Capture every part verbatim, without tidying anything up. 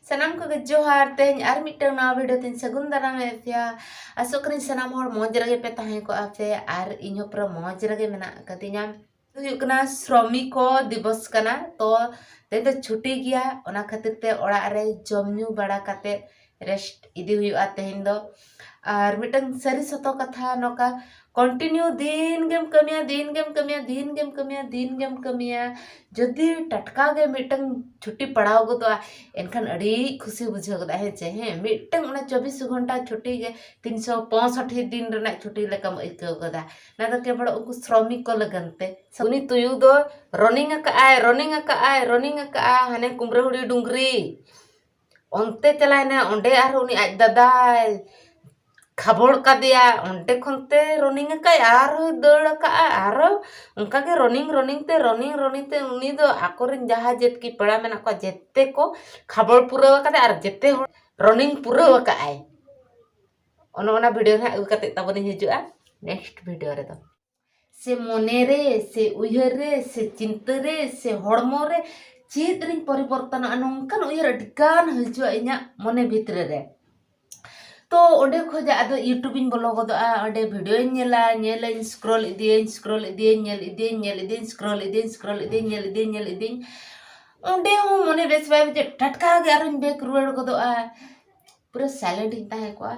ᱥᱟᱱᱟᱢ ᱠᱚᱜᱮ ᱡᱚᱦᱟᱨ᱾ ᱛᱮᱦᱮᱧ ᱟᱨ ᱢᱤᱫᱴᱟᱝ ᱱᱟᱣᱟ ᱵᱷᱤᱰᱤᱭᱳ ᱛᱤᱧ ᱥᱟᱹᱜᱩᱱ ᱫᱟᱨᱟᱢᱮᱫ ᱯᱮᱭᱟ᱾ ᱟᱥᱚᱜ ᱠᱟᱹᱱᱟᱹᱧ ᱥᱟᱱᱟᱢ ᱦᱚᱲ ᱢᱚᱡᱽ ᱨᱮᱜᱮ ᱯᱮ ᱛᱟᱦᱮᱸ ᱠᱚᱜᱼᱟ ᱯᱮ, ᱟᱨ ᱤᱧ ᱦᱚᱸ ᱯᱩᱨᱟᱹ ᱢᱚᱡᱽ ᱨᱮᱜᱮ ᱢᱮᱱᱟᱜ ᱟᱠᱟᱫᱤᱧᱟ᱾ ᱦᱩᱭᱩᱜ ᱠᱟᱱᱟ ᱥᱨᱚᱢᱤᱠᱚ ᱫᱤᱵᱚᱥ ᱠᱟᱱᱟ, ᱛᱚ ᱛᱮᱦᱮᱧ ᱫᱚ ᱪᱷᱩᱴᱤ ᱜᱮᱭᱟ, ᱚᱱᱟ ᱠᱷᱟᱹᱛᱤᱨ ᱛᱮ ᱚᱲᱟᱜ ᱨᱮ ᱡᱚᱢ ᱧᱩ ᱵᱟᱲᱟ ᱠᱟᱛᱮ ᱨᱮᱥᱴ ᱤᱫᱤ ᱦᱩᱭᱩᱜᱼᱟ ᱛᱮᱦᱮᱧ ᱫᱚ᱾ ᱟᱨ ᱢᱤᱫᱴᱟᱝ ᱥᱟᱹᱨᱤ ᱥᱚᱛᱚ ᱠᱟᱛᱷᱟ, ᱱᱚᱝᱠᱟ ᱠᱚᱱᱴᱤᱱᱤᱭᱩ ᱫᱤᱱ ᱜᱮᱢ ᱠᱟᱹᱢᱤᱭᱟ, ᱫᱤᱱ ᱜᱮᱢ ᱠᱟᱹᱢᱤᱭᱟ, ᱫᱤᱱ ᱜᱮᱢ ᱠᱟᱹᱢᱤᱭᱟ, ᱫᱤᱱ ᱜᱮᱢ ᱠᱟᱹᱢᱤᱭᱟ, ᱡᱩᱫᱤ ᱴᱟᱴᱠᱟ ᱜᱮ ᱢᱤᱫᱴᱟᱝ ᱪᱷᱩᱴᱤ ᱯᱟᱲᱟᱣ ᱜᱚᱫᱚᱜᱼᱟ, ᱮᱱᱠᱷᱟᱱ ᱟᱹᱰᱤ ᱠᱷᱩᱥᱤ ᱵᱩᱡᱷᱟᱹᱣ ᱜᱚᱫᱚᱜᱼᱟ, ᱦᱮᱸ ᱪᱮ? ᱦᱮᱸ, ᱢᱤᱫᱴᱟᱝ ᱚᱱᱟ ᱪᱚᱵᱵᱤᱥ ᱜᱷᱚᱱᱴᱟ ᱪᱷᱩᱴᱤ ᱜᱮ ᱛᱤᱱᱥᱚ ᱯᱚᱸᱭᱥᱚᱴᱴᱤ ᱫᱤᱱ ᱨᱮᱱᱟᱜ ᱪᱷᱩᱴᱤ ᱞᱮᱠᱟᱢ ᱟᱹᱭᱠᱟᱹᱣ ᱜᱚᱫᱟ᱾ ᱚᱱᱟ ᱫᱚ ᱠᱮᱵᱚᱞ ᱩᱱᱠᱩ ᱥᱨᱚᱢᱤᱠ ᱠᱚ ᱞᱟᱹᱜᱤᱫ ᱛᱮ᱾ ᱩᱱᱤ ᱛᱩᱭᱩ ᱫᱚ ᱨᱚᱱᱤᱝ ᱟᱠᱟᱜᱼᱟᱭ, ᱨᱚᱱᱤᱝ ᱟᱠᱟᱜᱼᱟᱭ, ᱨᱚᱱᱤᱝ ᱟᱠᱟᱜᱼᱟ, ᱦᱟᱱᱮ ᱠᱩᱢᱵᱽᱨᱟᱹᱦᱩᱲᱤ ᱰᱩᱝᱨᱤ᱾ ᱚᱱᱛᱮ ᱪᱟᱞᱟᱣᱮᱱᱟ, ᱚᱸᱰᱮ ᱟᱨᱦᱚᱸ ᱩᱱᱤ ᱟᱡ ᱫᱟᱫᱟᱭ ᱠᱷᱟᱵᱚᱲ ᱠᱟᱫᱮᱭᱟ, ᱚᱸᱰᱮ ᱠᱷᱚᱱ ᱛᱮ ᱨᱚᱱᱤᱝ ᱟᱠᱟᱫ, ᱟᱨᱦᱚᱸ ᱫᱟᱹᱲ ᱟᱠᱟᱫᱼᱟ, ᱟᱨᱦᱚᱸ ᱚᱱᱠᱟᱜᱮ ᱨᱚᱱᱤᱝ ᱨᱚᱱᱤᱝ ᱛᱮ, ᱨᱚᱱᱤᱝ ᱨᱚᱱᱤᱝ ᱛᱮ ᱩᱱᱤ ᱫᱚ ᱟᱠᱚᱨᱮᱱ ᱡᱟᱦᱟᱸ ᱡᱟᱹᱛ ᱠᱤ ᱯᱮᱲᱟ ᱢᱮᱱᱟᱜ ᱠᱚᱣᱟ, ᱡᱮᱛᱮ ᱠᱚ ᱠᱷᱟᱵᱚᱲ ᱯᱩᱨᱟᱹᱣ ᱟᱠᱟᱫᱟ ᱟᱨ ᱡᱮᱛᱮ ᱦᱚᱲ ᱨᱚᱱᱤᱝ ᱯᱩᱨᱟᱹᱣ ᱟᱠᱟᱫ ᱟᱭ᱾ ᱚᱱᱮ ᱚᱱᱟ ᱵᱷᱤᱰᱤᱭᱳ ᱱᱟᱦᱟᱜ ᱟᱹᱜᱩ ᱠᱟᱛᱮ ᱛᱟᱵᱚᱱᱤᱧ ᱦᱤᱡᱩᱜᱼᱟ ᱱᱮᱠᱥᱴ ᱵᱷᱤᱰᱤᱭᱳ ᱨᱮᱫᱚ᱾ ᱥᱮ ᱢᱚᱱᱮ ᱨᱮ, ᱥᱮ ᱩᱭᱦᱟᱹᱨ ᱨᱮ, ᱥᱮ ᱪᱤᱱᱛᱟᱹ ᱨᱮ, ᱥᱮ ᱦᱚᱲᱢᱚ ᱨᱮ ᱪᱮᱫ ᱨᱤᱧ ᱯᱚᱨᱤᱵᱚᱨᱛᱚᱱᱚᱜᱼᱟ, ᱱᱚᱝᱠᱟᱱ ᱩᱭᱦᱟᱹᱨ ᱟᱹᱰᱤ ᱜᱟᱱ ᱦᱤᱡᱩᱜᱼᱟ ᱤᱧᱟᱹᱜ ᱢᱚᱱᱮ ᱵᱷᱤᱛᱨᱤ ᱨᱮ᱾ ᱛᱚ ᱚᱸᱰᱮ ᱠᱷᱚᱱᱟᱜ ᱟᱫᱚ YouTube ᱤᱧ ᱵᱚᱞᱚ ᱜᱚᱫᱚᱜᱼᱟ, ᱚᱸᱰᱮ ᱵᱷᱤᱰᱤᱭᱳᱧ ᱧᱮᱞᱟ, ᱧᱮᱞᱟᱹᱧ, ᱥᱠᱨᱚᱞ ᱤᱫᱤᱭᱟᱹᱧ, ᱥᱠᱨᱚᱞ ᱤᱫᱤᱭᱟᱹᱧ, ᱧᱮᱞ ᱤᱫᱤᱭᱟᱹᱧ, ᱧᱮᱞ ᱤᱫᱤᱭᱟᱹᱧ, ᱥᱠᱨᱚᱞ ᱤᱫᱤᱭᱟᱹᱧ, ᱥᱠᱨᱚᱞ ᱤᱫᱤᱭᱟᱹᱧ, ᱧᱮᱞ ᱤᱫᱤᱭᱟᱹᱧ, ᱧᱮᱞ ᱤᱫᱤᱭᱟᱹᱧ᱾ ᱚᱸᱰᱮ ᱦᱚᱸ ᱢᱚᱱᱮ ᱵᱮᱥ ᱵᱟᱭ ᱵᱩᱡᱷᱟᱹᱜ, ᱴᱟᱴᱠᱟ ᱜᱮ ᱟᱨᱚᱧ ᱵᱮᱠ ᱨᱩᱣᱟᱹᱲ ᱜᱚᱫᱚᱜᱼᱟ᱾ ᱯᱩᱨᱟᱹ ᱥᱟᱭᱞᱮᱱᱴ ᱤᱧ ᱛᱟᱦᱮᱸ ᱠᱚᱜᱼᱟ,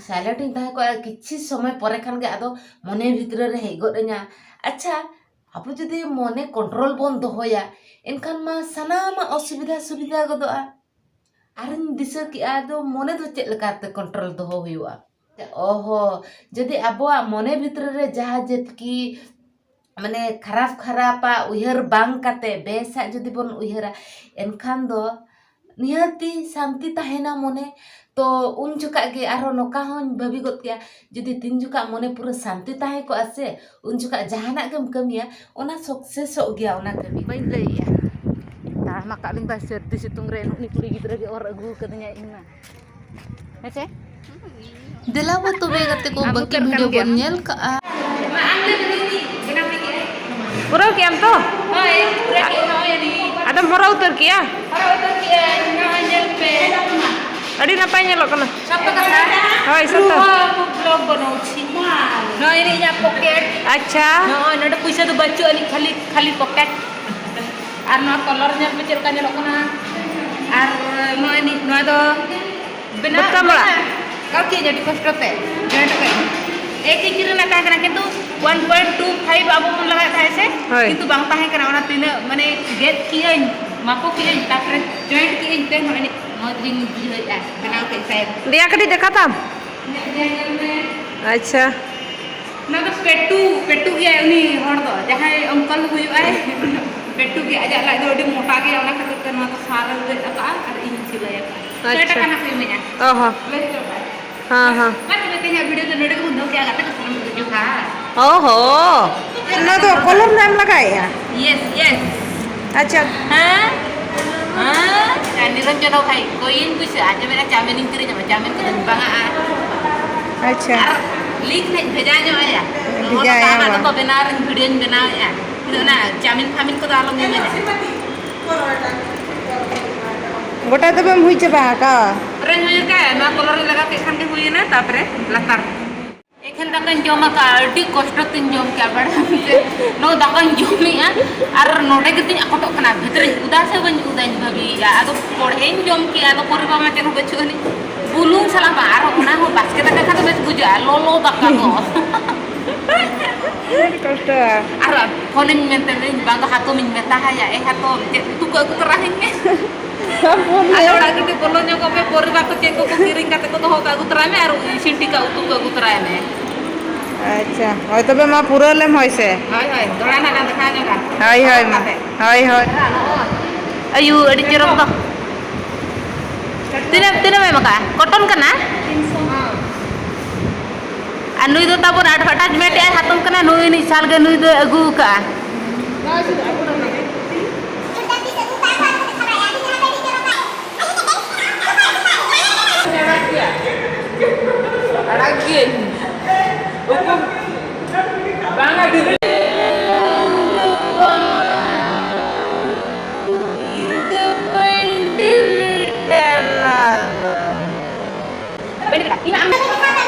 ᱥᱟᱭᱞᱮᱱᱴ ᱤᱧ ᱛᱟᱦᱮᱸ ᱠᱚᱜᱼᱟ᱾ ᱠᱤᱪᱷᱩ ᱥᱚᱢᱚᱭ ᱯᱚᱨᱮ ᱠᱷᱟᱱ ᱜᱮ ᱟᱫᱚ ᱢᱚᱱᱮ ᱵᱷᱤᱛᱨᱤ ᱨᱮ ᱦᱮᱡ ᱜᱚᱫ ᱟᱹᱧᱟ, ᱟᱪᱪᱷᱟ, ᱟᱵᱚ ᱡᱩᱫᱤ ᱢᱚᱱᱮ ᱠᱚᱱᱴᱨᱳᱞ ᱵᱚᱱ ᱫᱚᱦᱚᱭᱟ, ᱮᱱᱠᱷᱟᱱ ᱢᱟ ᱥᱟᱱᱟᱢᱟᱜ ᱚᱥᱩᱵᱤᱫᱷᱟ ᱥᱩᱵᱤᱫᱷᱟ ᱜᱚᱫᱚᱜᱼᱟ᱾ ᱟᱨᱤᱧ ᱫᱤᱥᱟᱹ ᱠᱮᱜᱼᱟ, ᱟᱫᱚ ᱢᱚᱱᱮ ᱫᱚ ᱪᱮᱫ ᱞᱮᱠᱟᱛᱮ ᱠᱚᱱᱴᱨᱳᱞ ᱫᱚᱦᱚ ᱦᱩᱭᱩᱜᱼᱟ? ᱚᱦᱚ, ᱡᱩᱫᱤ ᱟᱵᱚᱣᱟᱜ ᱢᱚᱱᱮ ᱵᱷᱤᱛᱨᱤ ᱨᱮ ᱡᱟᱦᱟᱸ ᱡᱟᱹᱛ ᱠᱤ ᱢᱟᱱᱮ ᱠᱷᱟᱨᱟᱯ ᱠᱷᱟᱨᱟᱯᱟᱜ ᱩᱭᱦᱟᱹᱨ ᱵᱟᱝ ᱠᱟᱛᱮ ᱵᱮᱥᱟᱜ ᱡᱩᱫᱤ ᱵᱚᱱ ᱩᱭᱦᱟᱹᱨᱟ, ᱮᱱᱠᱷᱟᱱ ᱫᱚ ᱱᱤᱦᱟᱹᱛᱤ ᱥᱟᱱᱛᱤ ᱛᱟᱦᱮᱱᱟ ᱢᱚᱱᱮ᱾ ᱛᱚ ᱩᱱ ᱡᱚᱠᱷᱟᱜ ᱜᱮ ᱟᱨᱦᱚᱸ ᱱᱚᱝᱠᱟ ᱦᱚᱸᱧ ᱵᱷᱟᱹᱵᱤ ᱜᱚᱫ ᱠᱮᱭᱟ, ᱡᱩᱫᱤ ᱛᱤᱱ ᱡᱚᱠᱷᱟᱜ ᱢᱚᱱᱮ ᱯᱩᱨᱟᱹ ᱥᱟᱱᱛᱤ ᱛᱟᱦᱮᱸ ᱠᱚᱜᱼᱟ ᱥᱮ, ᱩᱱ ᱡᱚᱠᱷᱟᱜ ᱡᱟᱦᱟᱱᱟᱜ ᱜᱮᱢ ᱠᱟᱹᱢᱤᱭᱟ, ᱚᱱᱟ ᱥᱟᱠᱥᱮᱥᱚᱜ ᱜᱮᱭᱟ ᱚᱱᱟ ᱠᱟᱹᱢᱤ᱾ ᱵᱟᱹᱧ ᱞᱟᱹᱭᱮᱜᱼᱟ, ᱛᱟᱲᱟᱢ ᱟᱠᱟᱫ ᱞᱤᱧ ᱵᱟᱭ ᱥᱟᱹᱨᱫᱤ ᱥᱤᱛᱩᱝ ᱨᱮ ᱱᱩᱜ ᱱᱩᱭ ᱠᱩᱲᱤ ᱜᱤᱫᱽᱨᱟᱹ ᱜᱮ ᱚᱨ ᱟᱹᱜᱩ ᱠᱟᱹᱫᱤᱧᱟᱭ ᱤᱧ ᱢᱟ᱾ ᱦᱮᱸ ᱪᱮ? ᱫᱮᱞᱟ ᱵᱚ ᱛᱚᱵᱮ ᱜᱟᱛᱮ ᱠᱚ, ᱟᱢ ᱵᱟᱹᱠᱤ ᱩᱛᱟᱹᱨ ᱠᱟᱱ ᱵᱷᱤᱰᱤᱭᱳ ᱜᱮᱭᱟᱢ᱾ ᱵᱚᱱ ᱧᱮᱞ ᱠᱟᱜᱼᱟ᱾ ᱯᱩᱨᱟᱹᱣ ᱠᱮᱜᱼᱟᱢ ᱛᱚ? ᱦᱳᱭ, ᱯᱩᱨᱟᱹᱣ ᱠᱮᱜᱼᱟᱹᱧ, ᱱᱚᱜᱼᱚᱭ ᱟᱹᱰᱤ ᱟᱫᱚᱢ ᱦᱚᱨᱚ ᱩᱛᱟᱹᱨ ᱠᱮᱜᱼᱟ? ᱦᱚᱨᱚ ᱩᱛᱟᱹᱨ ᱠᱮᱜᱼᱟᱹᱧ, ᱱᱚᱜᱼᱚᱭ ᱟᱹᱰᱤ ᱱᱟᱯᱟᱭ ᱧᱮᱞᱚᱜ ᱠᱟᱱᱟ᱾ ᱥᱟᱛᱚ ᱠᱟᱛᱷᱟ᱾ ᱦᱳᱭ, ᱥᱟᱛᱚ᱾ ᱱᱚᱣᱟ ᱵᱞᱚᱜ ᱵᱟᱹᱱᱩᱜ ᱪᱷᱤ᱾ ᱱᱚᱜᱼᱚᱭ ᱱᱤᱭᱟᱹ ᱤᱧᱟᱹᱜ ᱯᱚᱠᱮᱴ᱾ ᱟᱪᱪᱷᱟ᱾ ᱱᱚᱜᱼᱚᱭ ᱱᱚᱰᱮ ᱯᱩᱭᱥᱟᱹ ᱫᱚ ᱵᱟᱹᱪᱩᱜ ᱟᱹᱱᱤᱡ, ᱠᱷᱟᱹᱞᱤ, ᱠᱷᱟᱹᱞᱤ ᱯᱚᱠᱮᱴ᱾ ᱟᱨ ᱱᱚᱣᱟ ᱠᱚᱞᱚᱨ ᱧᱮᱞ ᱯᱮ ᱪᱮᱫ ᱞᱮᱠᱟ ᱧᱮᱞᱚᱜ ᱠᱟᱱᱟ᱾ ᱟᱨ ᱱᱚᱜᱼᱚᱭ ᱱᱤ-, ᱱᱚᱣᱟ ᱫᱚ ᱵᱮᱱᱟᱣ ᱵᱚᱛᱟᱢ ᱚᱲᱟᱜ᱾ ᱠᱟᱱᱟ᱾ ᱠᱟᱹᱣ ᱠᱮᱫ ᱟᱹᱰᱤ ᱠᱚᱥᱴᱚ ᱛᱮ᱾ ᱡᱚᱭᱮᱱᱴ ᱠᱟᱜ ᱟᱹᱧ᱾ ᱮᱠ ᱤᱧᱪᱤ ᱨᱮᱱᱟᱜ ᱛᱟᱦᱮᱸ ᱠᱟᱱᱟ, ᱠᱤᱱᱛᱩ one point two five ᱟᱵᱚ ᱵᱚᱱ ᱞᱟᱜᱟᱣᱮᱫ ᱛᱟᱦᱮᱸᱫ ᱥᱮ? ᱦᱳᱭ᱾ ᱠᱤᱱᱛᱩ ᱵᱟᱝ ᱛᱟᱦᱮᱸ ᱠᱟᱱᱟ, ᱚᱱᱟ ᱛᱤᱱᱟᱹᱜ ᱢᱟᱱᱮ ᱜᱮᱫ ᱠᱮᱜ ᱟᱹᱧ, ᱢᱟᱯᱚ ᱠᱮᱜ ᱟᱹᱧ, ᱛᱟᱨᱯᱚᱨᱮ ᱡᱚᱭᱮᱱᱴ ᱠᱮᱜ ᱟᱹᱧ, ᱛᱮ ᱱᱚᱜᱼᱚᱭ ᱱᱤᱛ ᱢᱚᱡᱽ ᱜᱤᱧ ᱵᱩᱡᱷᱟᱹᱣᱮᱫᱼᱟ, ᱵᱮᱱᱟᱣ ᱠᱮᱫ ᱥᱟᱭᱮᱫ᱾ ᱫᱮᱭᱟ ᱠᱟᱹᱴᱤᱡ ᱫᱮᱠᱷᱟ ᱛᱟᱢ᱾ ᱧᱮᱞ ᱧᱮᱞ ᱢᱮ᱾ ᱟᱪᱪᱷᱟ᱾ ᱚᱱᱟ ᱫᱚ ᱯᱮᱴᱩ, ᱯᱮᱴᱩ ᱜᱮᱭᱟᱭ ᱩᱱᱤ ᱦᱚᱲ ᱫᱚ, ᱡᱟᱦᱟᱸᱭ ᱚᱝᱠᱚᱞ ᱦᱩᱭᱩᱜᱼᱟᱭ, ᱯᱮᱴᱩ ᱜᱮ᱾ ᱟᱡᱟᱜ ᱞᱟᱡ ᱫᱚ ᱟᱹᱰᱤ ᱢᱚᱴᱟ ᱜᱮᱭᱟ, ᱚᱱᱟ ᱠᱷᱟᱹᱛᱤᱨ ᱛᱮ ᱱᱚᱣᱟ ᱫᱚ ᱥᱟᱨ ᱮ ᱜᱮᱫ ᱟᱠᱟᱫᱼᱟ ᱟᱨ ᱤᱧ ᱥᱤᱞᱟᱹᱭ ᱟᱠᱟᱫᱼᱟ᱾ ᱥᱚᱭ ᱟᱪᱪᱷᱟ᱾ ᱴᱟᱠᱟ ᱱᱟᱜ ᱠᱚ ᱤᱢᱟᱹᱧᱟ᱾ ᱚ ᱦᱚᱸ᱾ ᱞᱟᱹᱭ ᱦᱚᱪᱚ ᱠᱟᱜᱼᱟ᱾ ᱦᱮᱸ, ᱦᱮᱸ᱾ ᱢᱟ ᱛᱚᱵᱮ ᱛᱮᱦᱮᱧᱟᱜ ᱵᱷᱤᱰᱤᱭᱳ ᱫᱚ ᱱᱚᱰᱮ ᱜᱮᱵᱚᱱ ᱫᱚᱦᱚ ᱠᱮᱜᱼᱟ, ᱜᱟᱛᱮ ᱠᱚ, ᱥᱟᱱᱟᱢ ᱠᱚᱜᱮ ᱡᱚᱦᱟᱨ᱾ ᱚ ᱦᱚᱸ᱾ ᱱᱚᱣᱟ ᱫᱚ ᱠᱚᱞᱚᱢ ᱨᱮᱢ ᱞᱟᱜᱟᱣᱮᱜᱼᱟ? Yes, yes. ᱟᱪᱪᱷᱟ᱾ ᱦᱮᱸ? ᱦᱮᱸ? ᱱᱤᱨᱚᱧᱡᱚᱱ ᱵᱷᱟᱭ, ᱠᱚᱭᱤᱧ ᱯᱩᱭᱥᱟᱹ, ᱟᱸᱡᱚᱢᱮᱫᱼᱟ, ᱪᱟᱣᱢᱤᱱᱤᱧ ᱠᱤᱨᱤᱧ ᱟᱢᱟ, ᱪᱟᱣᱢᱤᱱ ᱠᱤᱨᱤᱧ ᱵᱟᱝᱟ᱾ ᱟᱪᱪᱷᱟ᱾ ᱟᱨ link ᱱᱟᱜ ᱵᱷᱮᱡᱟ ᱧᱚᱜ ᱟᱭᱟ᱾ ᱵᱷᱮᱡᱟ ᱟᱭᱟ ᱱᱚᱜᱼᱚ ᱱᱚᱝᱠᱟ ᱵᱟᱝ? ᱟᱞᱮ ᱫᱚ ᱵᱮᱱᱟᱣ ᱨᱮᱱ ᱵᱷᱤᱰᱤᱭᱳᱧ ᱵᱮᱱᱟᱣᱮᱫᱼᱟ᱾ ᱤᱧ ᱫᱚ ᱚᱱᱟ ᱪᱟᱣᱢᱤᱱ ᱯᱷᱟᱣᱢᱤᱱ ᱠᱚᱫᱚ ᱟᱞᱚᱢ ᱤᱢᱟᱹᱧᱟ᱾ ᱜᱚᱴᱟ ᱫᱚ ᱵᱟᱢ ᱦᱩᱭ ᱪᱟᱵᱟ ᱟᱠᱟᱫᱼᱟ? ᱯᱩᱨᱟᱹᱧ ᱦᱩᱭ ᱟᱠᱟᱫᱼᱟ, ᱱᱚᱣᱟ ᱠᱚᱞᱚᱨ ᱤᱧ ᱞᱟᱜᱟᱣ ᱠᱮᱫ ᱠᱷᱟᱱ ᱜᱮ ᱦᱩᱭᱮᱱᱟ, ᱛᱟᱯᱚᱨᱮ ᱞᱟᱛᱟᱨ᱾ ᱮᱠᱷᱮᱱ ᱫᱟᱠᱟᱧ ᱡᱚᱢ ᱟᱠᱟᱫᱼᱟ, ᱟᱹᱰᱤ ᱠᱚᱥᱴᱚ ᱛᱤᱧ ᱡᱚᱢ ᱠᱮᱫᱼᱟ, ᱵᱟᱲᱟᱭᱟᱢ ᱥᱮ? ᱱᱚᱣᱟ ᱫᱟᱠᱟᱧ ᱡᱚᱢᱮᱫᱼᱟ ᱟᱨ ᱱᱚᱰᱮ ᱜᱮᱛᱤᱧ ᱟᱠᱚᱴᱚᱜ ᱠᱟᱱᱟ, ᱵᱷᱤᱛᱨᱤᱧ ᱩᱫᱟ ᱥᱮ ᱵᱟᱹᱧ ᱩᱫᱟᱧ ᱵᱷᱟᱹᱵᱤᱭᱮᱫᱼᱟ᱾ ᱟᱫᱚ ᱠᱚᱲᱦᱮᱧ ᱡᱚᱢ ᱠᱮᱫᱼᱟ, ᱟᱫᱚ ᱯᱚᱨᱤᱵᱟ ᱢᱟ ᱪᱮᱫ ᱦᱚᱸ ᱵᱟᱹᱪᱩᱜ ᱟᱹᱱᱤᱡ, ᱵᱩᱞᱩᱝ ᱥᱟᱞᱟᱜ ᱵᱟᱝ, ᱟᱨ ᱚᱱᱟ ᱦᱚᱸ ᱵᱟᱥᱠᱮ ᱫᱟᱠᱟ ᱠᱷᱟᱱ ᱫᱚ ᱵᱮᱥ ᱵᱩᱡᱷᱟᱹᱜᱼᱟ, ᱞᱚᱞᱚ ᱫᱟᱠᱟ ᱠᱚ᱾ ᱟᱹᱰᱤ ᱠᱚᱥᱴᱚ᱾ ᱟᱨ ᱯᱷᱳᱱᱤᱧ ᱢᱮᱱᱛᱮ, ᱢᱮᱱᱫᱟᱹᱧ, ᱵᱟᱝ ᱫᱚ ᱦᱟᱛᱚᱢᱤᱧ ᱢᱮᱛᱟ ᱦᱟᱭᱟ, "ᱮ ᱦᱟᱛᱚᱢ, ᱪᱮᱫ ᱩᱛᱩ ᱠᱚ ᱟᱹᱜᱩ ᱛᱚᱨᱟ ᱟᱹᱧ ᱢᱮ?" ᱯᱷᱳᱱ ᱟᱞᱮ ᱨᱮ᱾ ᱚᱲᱟᱜ ᱠᱟᱹᱴᱤᱡ ᱵᱚᱞᱚ ᱧᱚᱜᱚᱜ ᱢᱮ, ᱯᱚᱨᱤᱵᱟ ᱠᱚ ᱪᱮᱫ ᱠᱚᱠᱚ ᱠᱤᱨᱤᱧ ᱠᱟᱛᱮ ᱠᱚ ᱫᱚᱦᱚ ᱠᱟᱜᱼᱟ, ᱟᱹᱜᱩ ᱛᱚᱨᱟᱭ ᱢᱮ, ᱟᱨ ᱤᱥᱤᱱ ᱴᱷᱤᱠᱟ ᱩᱛᱩ ᱠᱚ ᱟᱹᱜᱩ ᱛᱚᱨᱟᱭ ᱢᱮ᱾ ᱟᱪᱪᱷᱟ, ᱦᱳᱭ ᱛᱚᱵᱮ ᱢᱟ ᱯᱩᱨᱟᱹᱣ ᱞᱮᱢ ᱦᱳᱭ ᱥᱮ᱾ ᱦᱳᱭ, ᱦᱳᱭ, ᱫᱚᱦᱲᱟ ᱱᱟᱜ ᱞᱟᱝ ᱫᱮᱠᱷᱟᱣ ᱧᱚᱜᱟ᱾ ᱦᱳᱭ, ᱦᱳᱭ, ᱢᱟ᱾ ᱠᱟᱛᱮ᱾ ᱦᱳᱭ, ᱦᱳᱭ᱾ ᱟᱭᱩ, ᱟᱹᱰᱤ ᱪᱚᱨᱚᱠ ᱫᱚ᱾ ᱛᱤᱱᱟᱹᱜ, ᱛᱤᱱᱟᱹᱜ ᱮᱢ ᱠᱟᱜᱼᱟ? ᱠᱚᱴᱚᱱ ᱠᱟᱱᱟ? ᱟᱨ ᱱᱩᱭ ᱫᱚ ᱛᱟᱵᱚᱱ advertisement ᱮ ᱦᱟᱛᱟᱣ ᱠᱟᱱᱟ, ᱱᱩᱭ ᱱᱤᱡ ᱥᱟᱞ ᱜᱮ ᱱᱩᱭ ᱫᱚᱭ ᱟᱹᱜᱩ ᱠᱟᱜᱼᱟ᱾ ᱟᱲᱟᱜ ᱜᱤᱭᱟᱹᱧ᱾ ᱵᱟᱝᱟ, delete᱾ ᱤᱧ ᱫᱚ ᱵᱟᱹᱧ delete ᱮᱱᱟ᱾ ᱤᱧ ᱢᱟ ᱟᱢ